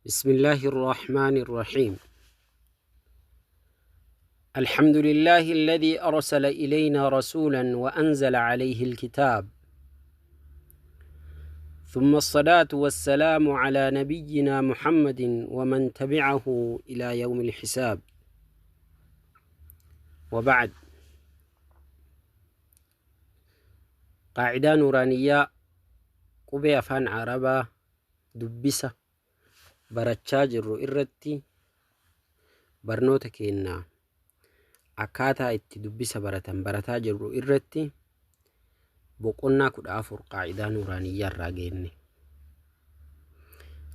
بسم الله الرحمن الرحيم. الحمد لله الذي أرسل إلينا رسولا وأنزل عليه الكتاب، ثم الصلاة والسلام على نبينا محمد ومن تبعه إلى يوم الحساب، وبعد. قاعدة نورانية qubee afaan Arabaa dubbisa barachaa jirru irratti barnoota keenna akkaataa itti dubbisa baratan barataa jirru irratti boqonnaa 14 qaa'idaa nuuraaniyyaa irraa geenne.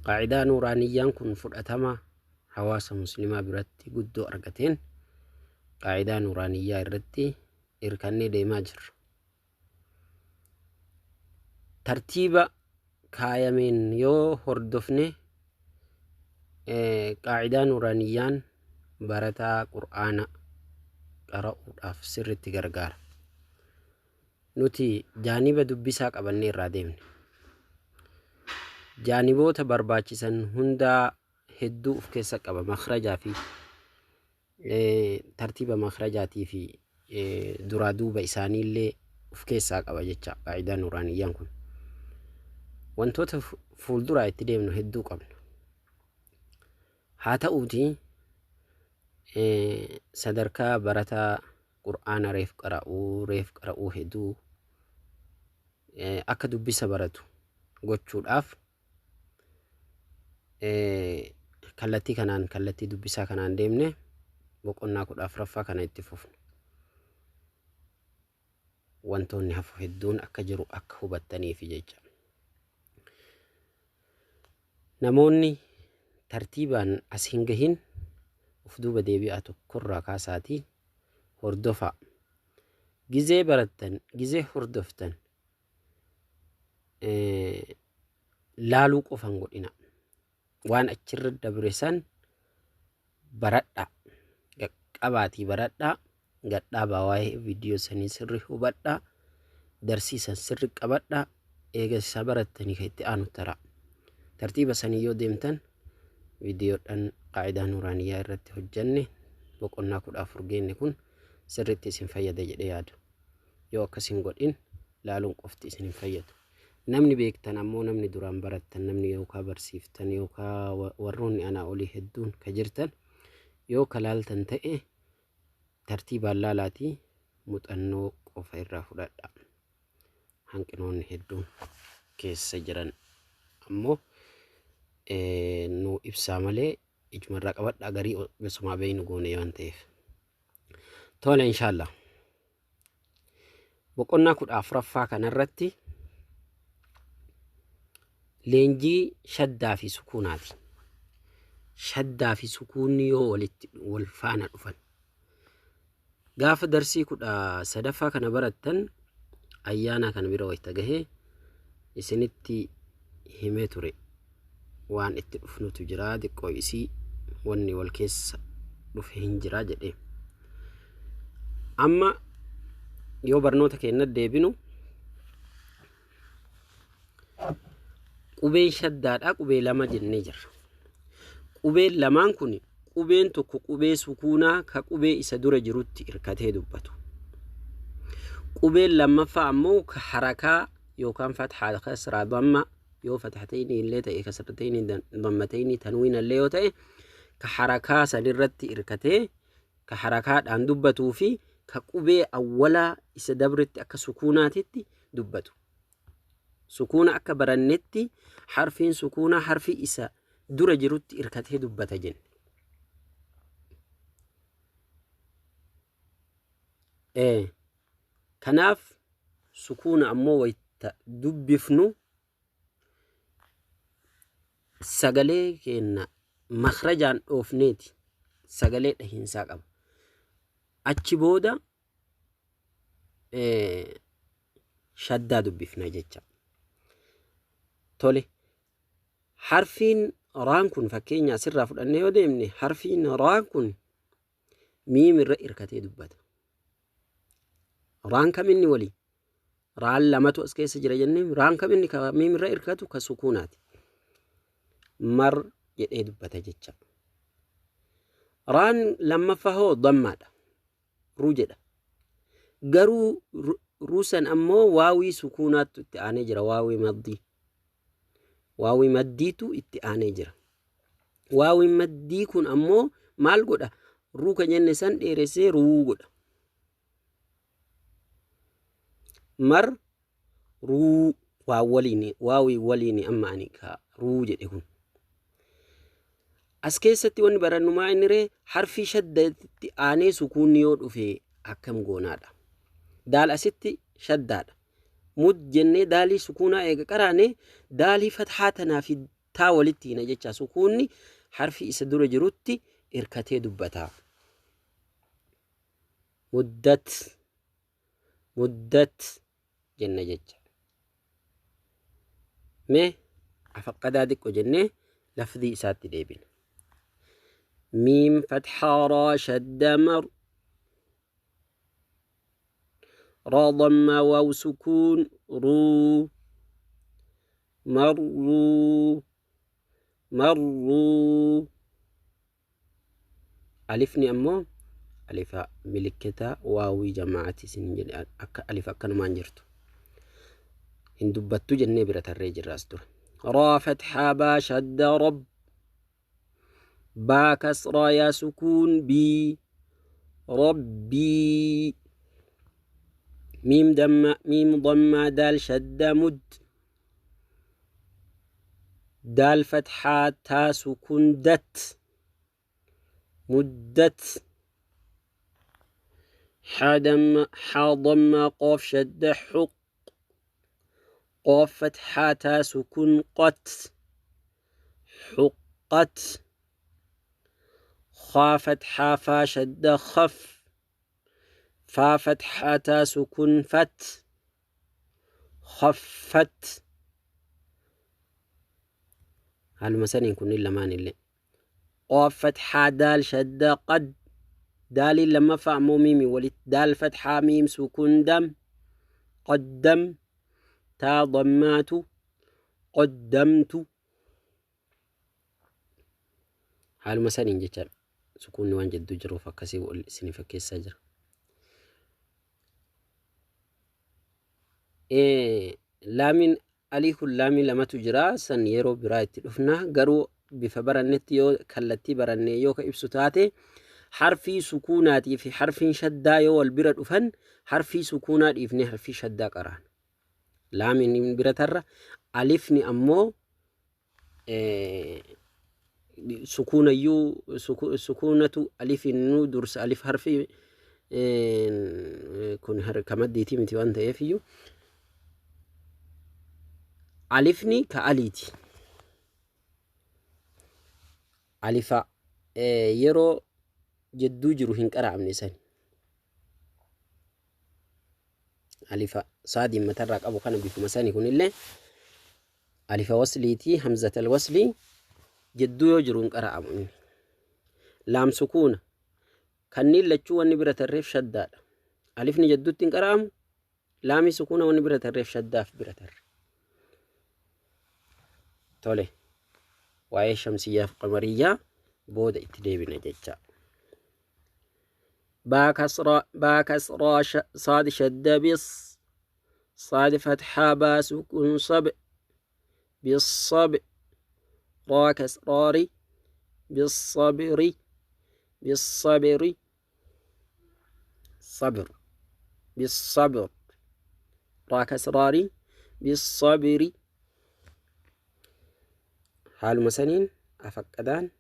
Qaa'idaa nuuraaniyyaan kun fudhatama hawaasa muslimaa biratti guddoo argateen qaa'idaa nuuraaniyyaa irratti irkannee deemaa jirra. Tartiiba kaayameen yoo hordofne qaa'idaa nuuraaniyyaan barataa qur'aana qara'uudhaaf sirritti gargaara. Nuti jaaniba dubbisaa qabannee irraa deemne. Jaaniboota barbaachisan hundaa hedduu of keessa qaba. Makrajaa fi tartiiba makrajaatii fi duraa duuba isaaniillee of keessaa qaba jecha qaa'idaa nuuraaniyyaan kun. Wantoota fuulduraa itti deemnu hedduu qabna. Haa ta'uutii sadarkaa barataa qur'aana reef qara'uu reef qara'uu hedduu akka dubbisa baratu gochuudhaaf kallattii kanaan kallattii dubbisaa kanaan deemne boqonnaa 14ffaa kana itti fufna. Wantoonni hafu hedduun akka jiru akka hubattaniifi jecha. Namoonni tartiibaan as hin gahin of duuba deebi'aa tokkorraa kaasaatii hordofaa. Gizee barattan, gizee hordoftan laaluu qofa hin godhina. Waan achirra dabre san baradhaa. Qaqqabaatii baradhaa. Gadhaabaa waa'ee viidiyoo sanii sirri hubadhaa. Darsii san sirri qabadhaa. Eega isa barattanii kan itti aanu taraa. Tartiiba sanii yoo deemtan viidiyoodhaan qaa'idaa nuuraaniyyaa irratti hojjanne boqonnaa 14 geenne kun sirriitti isin fayyada jedhee yaada. Yoo akkas hin godhin laaluun qofti isin hin fayyadu. Namni beektan ammoo namni duraan barattan namni yookaa barsiiftan yookaa warroonni anaa olii hedduun ka jirtan yoo ka laaltan ta'e tartiibaan laalaatii muxannoo qofa irraa fudhadha. Hanqinoonni hedduun keessa jiran ammoo nu ibsaa malee ijumarraa qabadhaa garii gosumaa beeynu goone waan ta'eef. Tole inshaallah. Boqonnaa 14ffaa kanarratti leenjii shaddaa fi sukuunaati. Shaddaa fi sukuunni yoo walitti wal faana dhufan. Gaafa darsii 13ffaa kana barattan ayyaana kana bira wayita gahee isinitti himee ture. Waan itti dhufnutu jira xiqqoo isii wanni wal keessa dhufe hin jira jedhee. Amma yoo barnoota keenya deebinu qubeen shaddaadhaa qubee lama jennee jirra. Qubeen lamaan kun qubeen tokko qubee sukuunaa ka qubee isa dura jirutti hirkatee dubbatu. Qubeen lammaffaa ammoo ka harakaa yookaan fathaa kasraa damma yoo fathatayni illee ta'e kasratayni dammatayni tanwiina illee yoo ta'e ka harakaa sanirratti hirkatee ka harakaadhaan dubbatuu fi ka qubee awwalaa isa dabretti akka sukuunaatitti dubbatu. Sukuuna akka barannetti harfiin sukuunaa harfi isa dura jirutti hirkatee dubbata jenne. Kanaaf sukuuna ammoo wayita dubbifnu sagalee keenna makrajaan dhoofneeti sagalee dhahiinsaa qaba. Achi booda shaddaa dubbifna jecha. Tole harfiin raan kun fakkeenya asirraa fudhannee yoo deemne harfiin raan kun miim irra hirkatee dubbata. Raan kam inni walii? Raan lamatu as keessa jira jennee raan kam inni ka miim irra hirkatu ka sukuunaati. Mar jedhee dubbata jecha. Raan lammaffaa hoo dammaadha. Ruu jedha. Garuu ruusan ammoo waawii sukuunaattu itti aanee jira. Waawii maddii. Waawii maddiitu itti aanee jira. Waawii maddii kun ammoo maal godha? Ruu kan jenne san dheeressee ruu godha. Mar ruu waa waliini waawii waliini amma ani ka ruu jedhe kun. As keessatti wanni barannumaa inni ree harfii shaddatti aanee sukuunni yoo dhufe akkam goonaadha. Daal asitti shaddaadha. Mud jennee daalii sukuunaa eega qaraane daalii fathaa tanaa fi taa walitti hina jecha sukuunni harfi isa dura jirutti irkatee dubbata. Muddat muddat jenna jecha. Mee afaqqadaa xiqqo jennee lafdii isaatti deebina. Miim fathaa raa shadda mar raa dammaa waaw sukuun ruu marruu marruu. Alifni ammoo alifa milikkita waawii jamaa'ati isin jedhe akka alif akkanumaan jirtu. Hin dubbattu jennee bira tarree jirraas dura. Raa fathaa baa shadda rob baa kasraa yaa sukuun bii rabbii miim damma miim dammaa daal shadda mud daal fathaa taa sukuun dat muddat حا دم حا ضم قاف شد حق قاف فتحة تا سكون قت حقت خا فتحة فا شد خف فا فتحة تا سكون فت خفت. هل مثلا يكون لمان اللي قاف فتحة دال شد قد دال لما فا مو ميمي ولد دال فتحة ميم سكون دم قدم تا ضمات قدمت. حال مثلا جتا سكون وان جدو جرو فكسي سني فكيس سجر. إيه لامين أليك اللامين لما تجرا سن يرو برايت الأفنا قرو بفبرنت يو كالتي برني يو كإبسو تاتي حرفي سكوناتي في حرف شدا يو البرد أفن حرفي سكونات إفني حرفي شدا قران لامين برتر ألفني أمو إيه سكون يو سكونة ألف نو درس ألف حرفي إيه كون هر كمديتي متي وانت يفيو ألفني كأليتي ألفا إيه يرو جدو جرو هنك أرعب نسان ألفا صادي مترك أبو خانم بيكو مساني كون اللي ألفا وصليتي همزة الوصلي جدو يجرو هنك أرعب لام سكونة كني لتشو النبرة الريف شداد ألفني جدو تنك أرعب لامي سكونة والنبرة الريف شداف برة الريف تولي وعي شمسية قمرية بود اتديبنا جتا با كسرة با كسرة صاد شد بص صاد فتحة با سكون صب بالصب را كسراري بالصبر بالصبر صبر بالصبر را كسراري بالصبر. حال مسنين أفقدان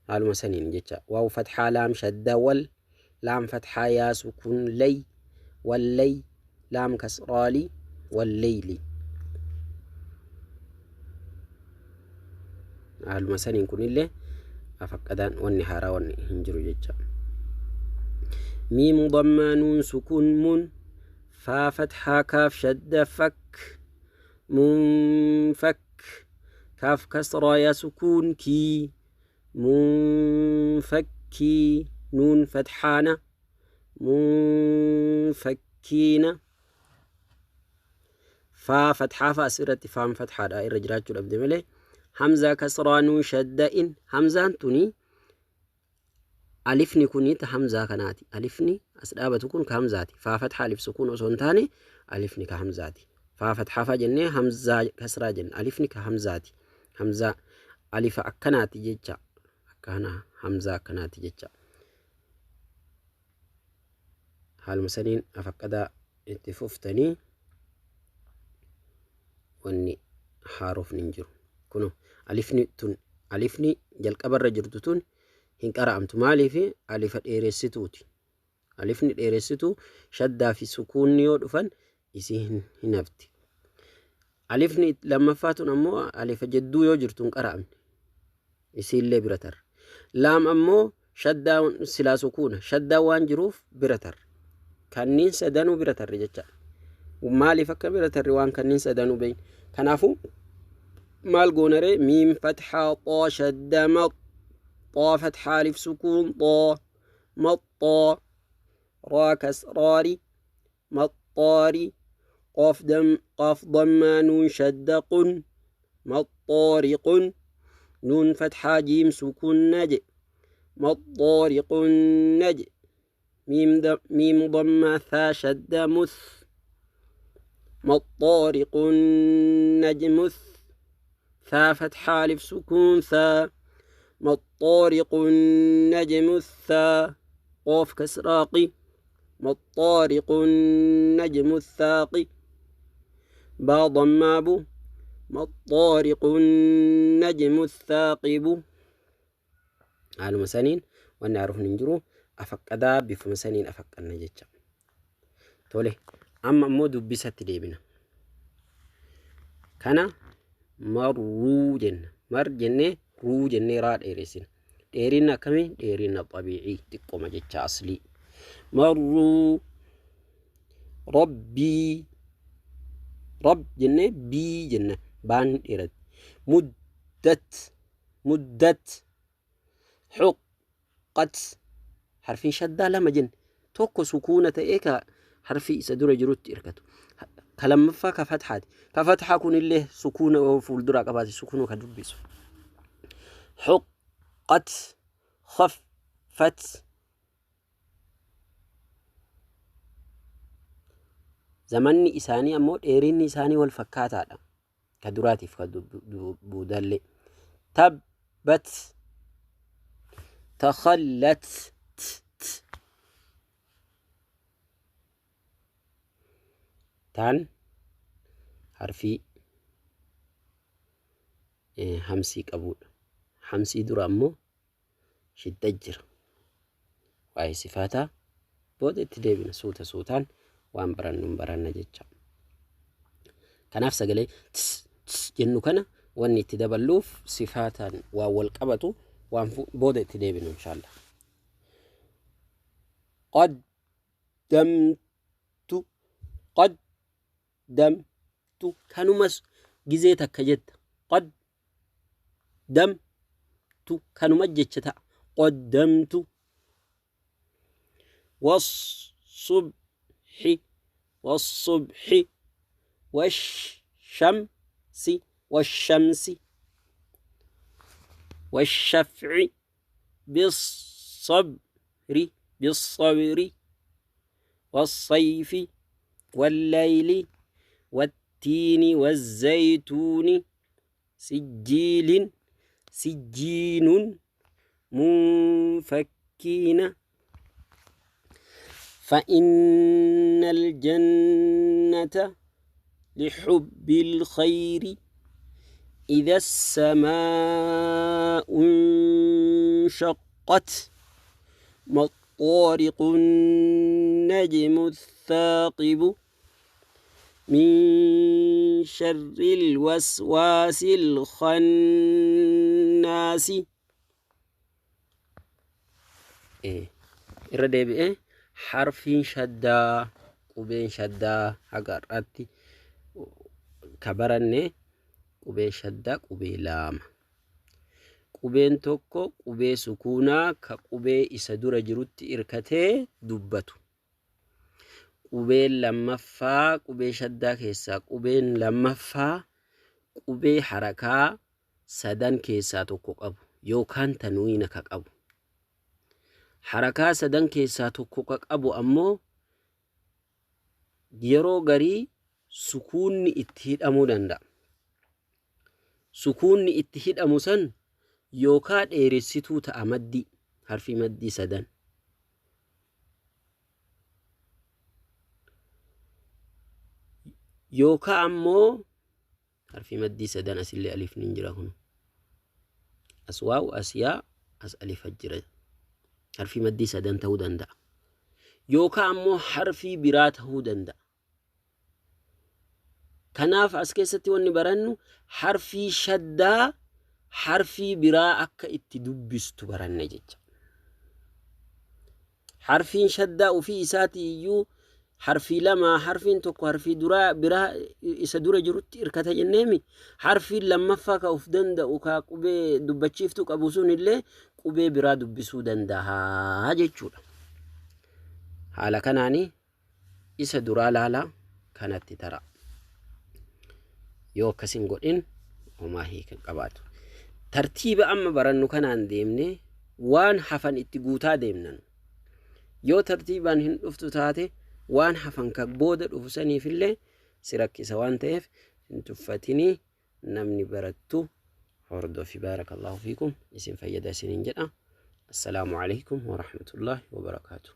حال مسنين جتا واو فتحة لام شد وال لام فتحة يا سكون لي واللي لام كسرالي والليل. حال مسنين كن اللي أفقدان والنهار والهنجر جتا ميم ضم نون سكون من فا فتحة كاف شد فك منفك كاف كسرة يا سكون كي منفكي نون فتحانة منفكين فا فتحة فا سيرة فام فتحة دائرة جراتشو الأبد ملي Hamzaa kasraa nuun shadda in. Hamzaan tuni alifni kuni ta hamzaa kanaati. Alifni as dhaabatu kun ka hamzaati. Faa fathaa alif sukuun osoo hin taane alifni ka hamzaati. Faa fathaa fa jennee hamzaa kasraa jenna. Alifni ka hamzaati. Hamzaa alifa akkanaati jecha. Akkana hamzaa akkanaati jecha. Haaluma saniin afaqqadaa itti fuftanii wanni haarofni hin jiru. Kuno alifni tun alifni jalqabarra jirtu tun hin qara'amtu. Maaliif alifa dheeressituuti. Alifni dheeressituu shaddaa fi sukuunni yoo dhufan isii hin hafti. Alifni lammaffaa tun ammoo alifa jedduu yoo jirtu hin qara'amne. Isiillee bira tarra. Laam ammoo shaddaa silaa sukuuna. Shaddaa waan jiruuf bira tarra. Kanneen sadanuu bira tarre jecha. Maaliif akka bira tarre waan kanneen sadanuu beekne. Kanaafuu maal goonaree miim fatxaa xoo shadda maq xoo fatxaa alif sukuun xoo maxxoo raa kasraari maxxoori qof dam qaf dammaa nuun shadda qun maxxooriqun nuun fatxaa jiim sukuun naje maxxooriqun naje miim dammaa thaa shadda muth maxxooriqun najmuth ثا فتحة ألف سكون ثا ما الطارق النجم الثا قاف كسراقي ما الطارق النجم الثاقي با ضماب ما الطارق النجم الثاقب. haaluma saniin wanni haarofni hin jiru afaqqadaa bifuma saniin afaqqanna jecha. Tole amma immoo dubbisatti deebina. Kana marruu jenna. Mar jennee ruu jennee raa dheeressina. Dheerinna akkamii? Dheerinna xabiicii xiqqooma jecha aslii. Marruu rabbii rab jennee bii jenna baan dheeratti. Muddat muddat xuqqat harfiin shaddaa lama jenne tokko sukuuna ta'ee ka harfii isa dura jirutti hirkatu. Ka lammaffaa ka fathaati. Ka fathaa kunillee sukuuna yoo fuulduraa qabaate sukuuna ka dubbisu. Xuqqat khaffat zamanni isaanii ammoo dheerinni isaanii wal fakkaataadha. Ka duraatiif ka boodallee. Tabbat takhallat taan harfii hamsii qabudha. Hamsii dura ammoo shidda jira. Waa'ee sifaataa booda itti deebina suuta suutaan waan barannu baranna jecha. Kanaaf sagalee ts ts jennu kana wanni itti daballuuf sifaataan waan wal qabatu waan booda itti deebinu inshallah. Qaddamtu qaddamtu kanumas gizee takka jetta. Qaddamtu kanuma jecha ta'a. Qaddamtu والصبح والصبح والشمس والشمس والشفع بالصبر بالصبر والصيف والليل والتين والزيتون سجيل سجين منفكين فإن الجنة لحب الخير إذا السماء انشقت ما الطارق النجم الثاقب من شر الوسواس الخناس. إيه الردي بإيه حرفين شدة qubeen shaddaa haga har'aatti ka baranne qubeen shaddaa qubee lama. Qubeen tokko qubee sukuunaa ka qubee isa dura jirutti hirkatee dubbatu. Qubeen lammaffaa qubee shaddaa keessaa qubeen lammaffaa qubee harakaa sadan keessaa tokko qabu yookaan tanwiina ka qabu. Harakaa sadan keessaa tokko ka qabu ammoo yeroo garii sukuunni itti hidhamuu danda'a. Sukuunni itti hidhamu san yookaa dheeressituu ta'a maddii harfii maddii sadan. Yookaa ammoo harfii maddii sadan asillee alifni hin jira kun. As waaw, as yaa, as alifa jira. Harfii maddii sadan ta'uu danda'a. Yookaa ammoo harfii biraa ta'uu danda'a. Kanaaf as keessatti wanni barannu harfii shaddaa harfii biraa akka itti dubbistu baranne jecha. Harfiin shaddaa ofii isaatii iyyuu harfii lama, harfiin tokko harfii duraa biraa isa dura jirutti hirkata jenneemi. Harfiin lammaffaa ka of danda'u ka qubee dubbachiiftuu qabu sun illee qubee biraa dubbisuu danda'a jechuudha. Haala kanaani isa duraa laalaa kanatti tara. Yoo akkas hin godhin homaa hiika hin qabaatu. Tartiiba amma barannu kanaan deemne waan hafan itti guutaa deemnan. Yoo tartiibaan hin dhuftu taate waan hafan ka booda dhufu saniifillee si rakkisa waan ta'eef hin tuffatinii, namni barattu hordofi. Baarakallahu fiikum, isin fayyada isiniin jedha. Assalaamu alaikum warahmatullahi wabarakaatuh.